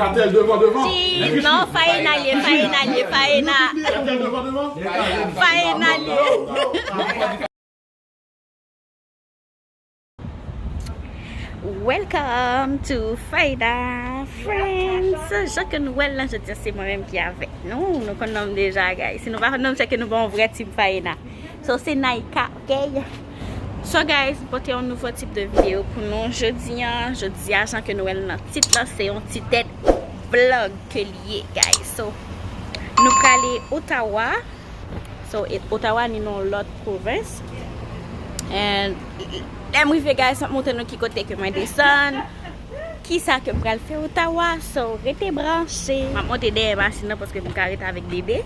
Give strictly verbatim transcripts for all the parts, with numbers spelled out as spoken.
Atèl devan, devan. Si, non, Faena l ye, Faena l ye, Faena. Atèl devan, devan. Faena l ye. Welcome to Faena Friends. Jan ke nou wè l lan jodi a, se mwen menm ki avèk nou. Nou konn non m deja, guys. Si nou pa konn non m, se ke nou pa yon vrè team Faena. So, se Naika, ok? So, guys, m pote yon nouvo tip de videyo pou nou jodi a. Jodi a, jan ke nou wè l nan tit lan, se yon ti tèt vlog ke li ye, guys. So, nou prale Ottawa. So, e, Ottawa ni nan lòt pwovens. And lè m rive, guys, m ap montre nou ki kote ke mwen desann, kisa ke m pral fè Ottawa. So, rete branche. M ap monte dèyè machin nan paske m ka rete avèk bebe.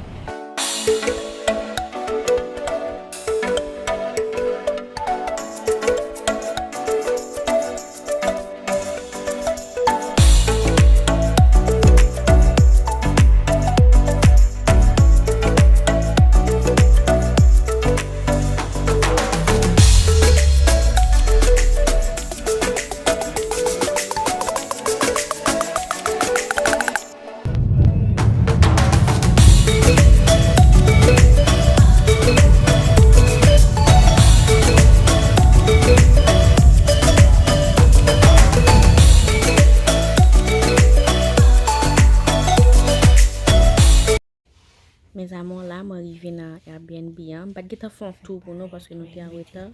Mes amours, la, mwen rive nan Airbnb an. M pa t gentan fè yon tou pou nou paske nou te an reta.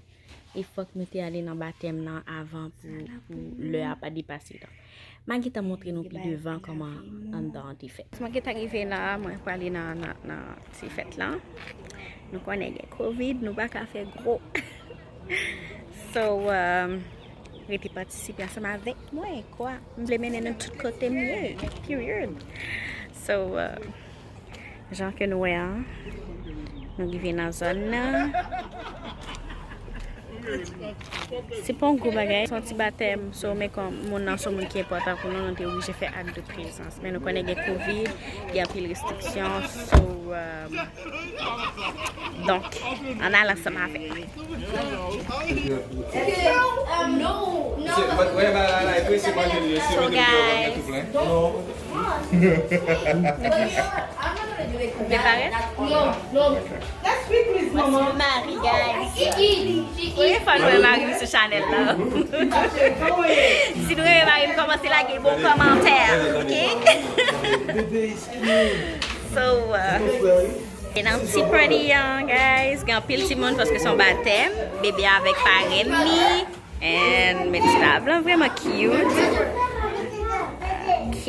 E fòk nou te ale nan batèm nan avan pou, pou lè a pa depase tan. M a gentan montre nou pi devan kòman anndan an te fèt. Mwen gentan rive la, mwen prale nan, nan, nan ti fèt lan. Nou konnen gen covid, nou pa ka fè gwo. So, um, rete patisipe ansanm avèk mwen, kwa. M vle mennen nou tout kote m ye. Period. So, uh, Jan ke nou wè a, nou rive nan zòn nan. Se pa yon gwo bagay, se yon ti batèm. So, men kòm moun nan se yon moun ki enpòtan pou nou, nou te oblije fè ak de prezans. Men nou konnen gen covid, gen anpil restriksyon. So, um, donk, ann al ansanm avèk mwen. So, guys, Ou prepare? Mwen se mari, guys. Premye fwa m wè mari m sou chanèl la. Si nou renmen mari m, kòmanse lage bon kòmantè, ok? So, uh, gen yon ti party an, guys. Gen anpil timoun paske se yon batèm. Bebe avèk parenn li. And men ti tab lan vrèman cute. Ok.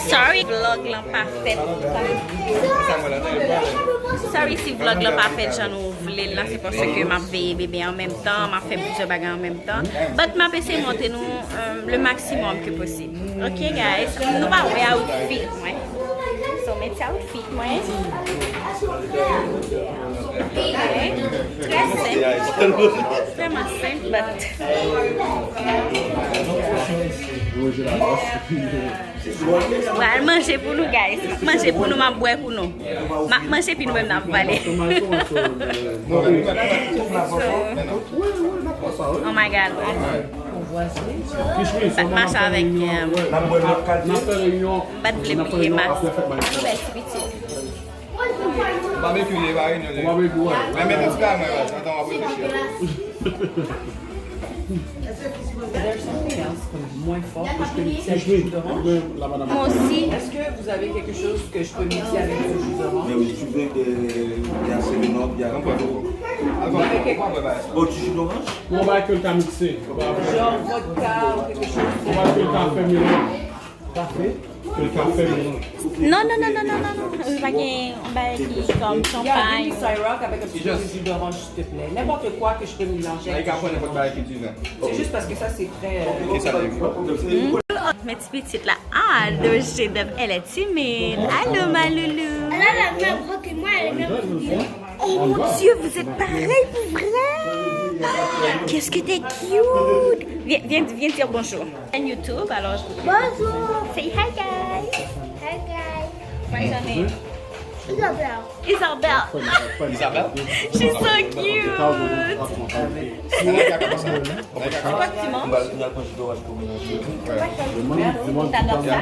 Sorry vlog lan pa fèt. Sorry si vlog lan pa fèt jan nou vle l la, se paske m ap veye bebe an menm tan, m ap fè plizyè bagay an menm tan. But m ap eseye montre nou, euh, le maximum ke posib. Ok, guys, nou pa wè outfit mwen. So, men ti outfit mwen. Ok. Trè senp. Vrèman senp, but. Pral manje pou nou, guys. M ap manje pou nou, m ap bwè pou nou. M ap manje, pi nou menm n ap pale. So, oh my God. M pa t mache avèk, euh, m pa t vle bliye mask. Ou wè ti pitit. Ou pa mete li, pa renmen li. Men mete ti kal mwen, antan w ap reflechi. There's something else comme moins fort que je peux utiliser avec du jus d'orange. Moi aussi. Est-ce que vous avez quelque chose que je peux mixer avec du jus d'orange? Mais oui, tu veux de, de la sérénade, il y a... Avec quoi? Oh, du jus d'orange? Ou pa ke l ka mikse. Genre vodka ou quelque chose. Ou pa ke l ka fè melanj. Kafe? Ke l ka fè melanj. Non, non, non, non, non, non, non. Li pa gen yon bagay ki kòm chanpay. Il y a du Ciroc avec un petit peu de jus d'orange, s'il te plaît. N'importe quoi que je peux mélanger avec du jus d'orange. C'est juste parce que ça, c'est très, euh... Ki sa li? Mm. Men ti pitit la. Ah, Doje Dove, elle est timide. Allô, ma loulou. Elle a la même voix que moi, elle est même plus... Oh mon Dieu, vous êtes pareil pour vrai. Qu'est-ce que t'es cute. Viens, viens, viens dire bonjour. Chaîne YouTube, alors je... Bonjour. Say hi, guys. Hi, guys. Bonne journée. Isabel. Isabel. Isabel? She's so cute. Timon? T'adores ça?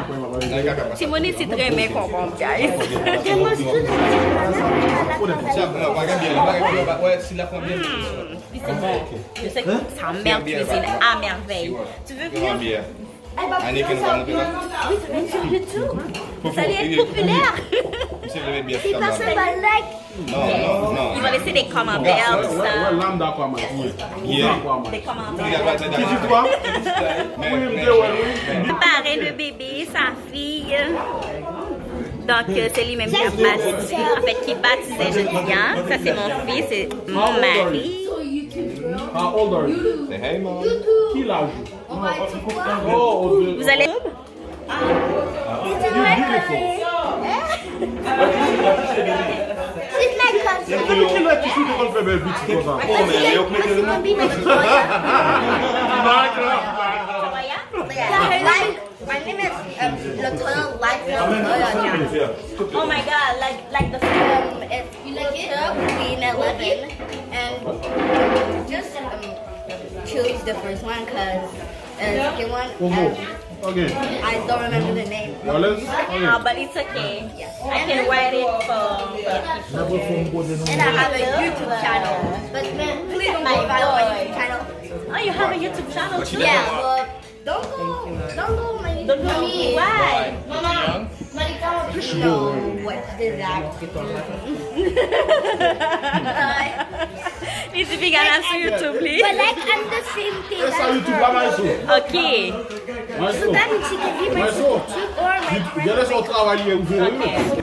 Timon isi t renmen konkonm, guys. Je sais que sa mère cuisine à merveille. Tu veux venir? Annie, que nous allons faire. Oui, tu viens sur YouTube. Vous allez être populaire. T'es pas sympa, like. Non, non, non. Ils vont laisser des commentaires, tout ça. Des commentaires. Préparer le bébé, sa fi. Donk, euh, se li menm ki ap batize, an fèt, ki batize jodi a. Sa se mon fils, c'est mon mari. How old are you? Ki laj ou? Vous allez... She's my cousin. Depi ki lè ki sou te konn fè bèl pitit konsa? She can be my lawyer. My name is, um, Latoya Life Lawyer. Oh my God, like, like the film. Um, it's Latoya Queen eleven, and just, um, choose the first one, 'cause the second one, um, I don't remember the name. Wallace? Okay. Ah, but it's okay. I can write it for, for people. And I have a YouTube channel, but please don't go viral on my YouTube channel. Oh, you have a YouTube channel too? Yeah, but Don't go, don't go, Malik. Don't go. Why? Mama, Malika won't know what is that. Li di piga la sou YouTube li. But, like, I'm the same thing. E sa YouTube la, Maestro. Ok. Maestro. Maestro. Gade sa w travay ye, ou vle.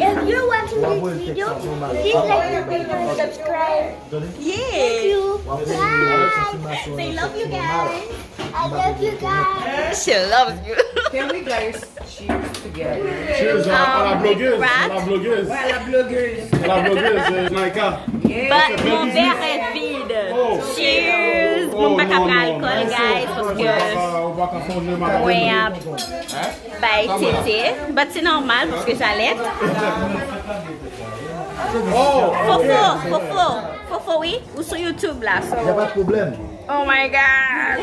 If you're watching this video, please like the video and subscribe. Yeah. Thank you. Bye. Say love you guys. I love you guys. She loves you. Can we guys cheers together? Cheers à, à la blogueuse, à la blogueuse. Ouais, à la blogueuse. À la blogueuse, euh, Naika. Yeah. But mon verre est vide. Oh. Cheers. Bon, m pa ka pran alkòl, guys, paske mwen ap bay tete. But se nòmal, paske jalèt. Oh, Fofo, ok. Fofo, Fofo, wi, ou sou YouTube la, so. Y a pas de problème. Oh my God!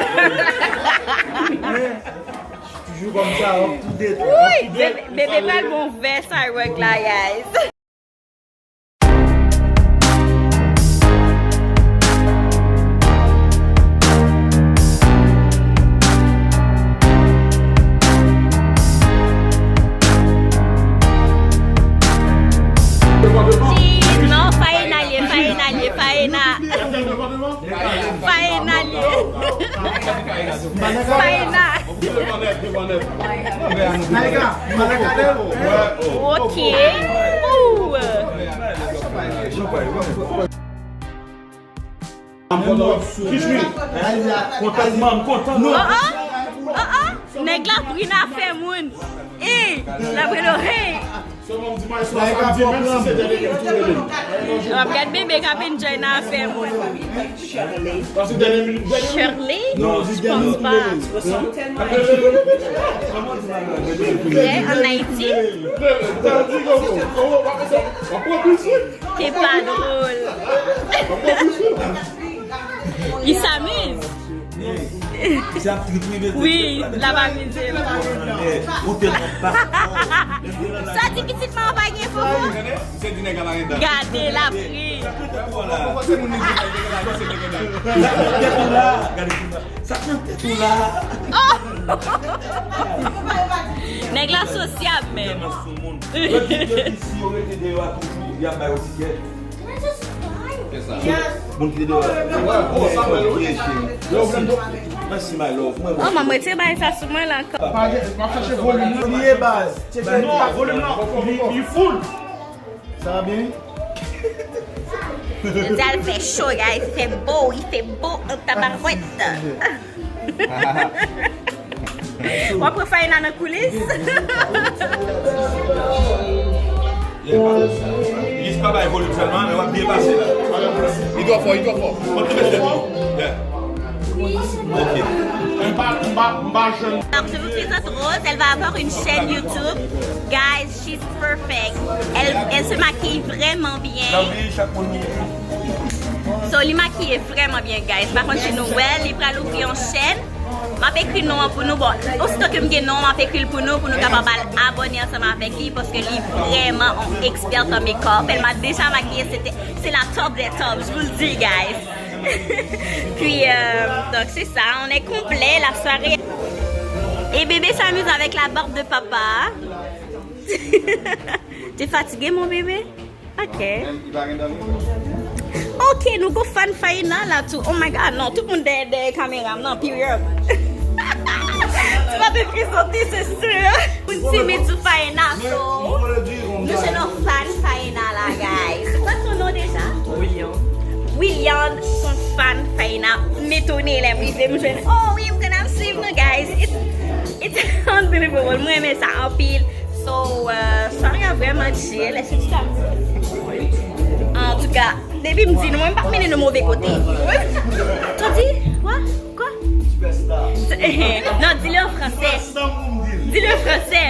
Toujours comme ça, up to date, up to date. Bebe, bebe pral bon vè sa wèk la, guys. Cheese, non, Faena li ye, Faena li ye, Faena. Faena li ye. Faena. Ok. Ooh. Kontan, m kontan. Oh, oh. Oh, oh. Nèg la pri nan afè moun. Ey, la pri nan, hey. M ap gad bebe k ap enjoy nan afè moun. Shirley? Non, je pense pas. Lè an Ayiti? Te pa dwòl. Li s'amuse. Wi, l ap amize l. Sa di pitit mwen pa gen fofo? Gade lapri. Sa pran tèt ou la. Gade sa pran tèt ou la. Oh! Nèg la sosyab menm. Lòt videyo ki si yo rete deyò a toujou, y ap ba yo tikè. Moun ki te deyò. Oh, Samuel, wi. Mèsi, my love. Mwen, oh, mwen, mwen te bay sa sou mwen la ankò. Pa gen, pa chache volim nan. Li ye baz. Check it. Non, volim nan, li, li full. Sa va byen? Jodi a l fè cho, guys. Li fè bo, li fè bo an tabaret. W ap pran Faena nan koulis? Li pa bay volim sèlman, men w ap byen pase la. Li twò fò, li twò fò. Kontinye, chèf. Yeah. Ok. Alors, je vous présente Rose, elle va avoir une chaîne YouTube. Guys, she's perfect. Elle, elle se maquille vraiment bien. So, li makiye vrèman byen, guys. Pa konn si nou wè, li pral ouvri yon chèn. M ap ekri non an pou nou. Bon, osito ke m gen non an, m ap ekri l pou nou, pou nou kapab al abòne ansanm avèk li, paske li vrèman yon expert an makeup. Elle m'a déjà maquillée, c'était, c'est la top des tops, je vous le dis, guys. Puis, euh, donc c'est ça, on est complet, la soirée. Et bébé s'amuse avec la barbe de papa. T'es fatigué, mon bébé? Ok. Ok, nou gon fan Faïna la tou. Oh my God, non, tout moun dèyè, dèyè kamera m nan, period. Tu vas te présenter, c'est sûr. Moun timid sou Faïna, so. Nou se yon fan Faïna la, guys. C'est quoi ton nom déjà? William. William, son fan Faïna. M etone lè m rive, m jwenn, oh oui, m konn ap swiv nou, guys. It's, it's unbelievable. Mwen renmen sa anpil. So, euh, soirée a vrèman chill. Èske ti ka? Antouka, depi m di nou, mwen m p ap mennen nou move kote. Ou di? Kwa? Kwa? Non, di le an fransè. Di le an fransè.